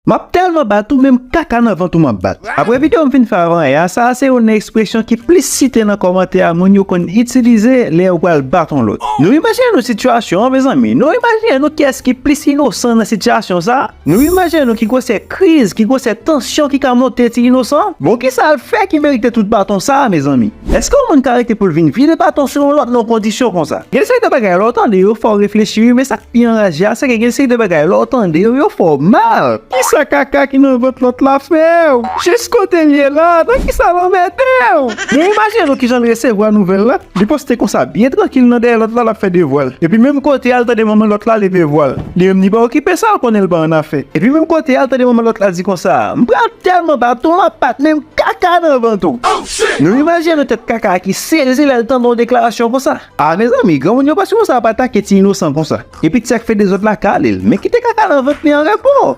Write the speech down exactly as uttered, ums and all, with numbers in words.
M ap tèlman bat ou, menm kaka nan vant ou m ap bat. Apre videyo m fin fè avan yè a, sa a se youn nan ekspresyon ki plis site nan kòmantè a, moun yo konn itilize lè yo pral bat yon lòt. Nou imajine nou sitiyasyon an, mezanmi. Nou imajine nou kiyès ki plis inosan nan sitiyasyon sa a. Nou imajine nou ki gwosè kriz, ki gwosè tansyon ki ka monte ti inosan. Bon, kisa l fè ki merite tout baton sa a, mezanmi? Èske yon moun ka rete pou l vin vide baton sou yon lòt nan yon kondisyon konsa? Gen seri de bagay, lè w tande yo, fè w reflechi, wi, men sa k pi anraje a, se ke gen seri de bagay, lè w tande yo, yo fè w mal. Kisa kaka ki nan vant lòt la fè w? Jis kote l ye la, nan kisa l anmède w? Nou imajine nou kijan l resevwa nouvèl la. Li poste konsa, byen trankil nan dèyè lòt la, l ap fè devwa l. Epi menm kote a, l tande manman lòt la leve vwa l. Li menm li pa okipe sa, l konnen l pa annafè. Epi menm kote a, l tande manman lòt la di konsa, "M pral tèlman bat ou, m ap bat menm kaka nan vant ou." Nou imajine nou tèt kaka a ki sezi lè l tande yon deklarasyon konsa. A, mezanmi, granmoun yo pa sipoze ap atake ti inosan konsa. Epi ti sa k fè dezòd la kale l. Men kite kaka nan vant li an repo.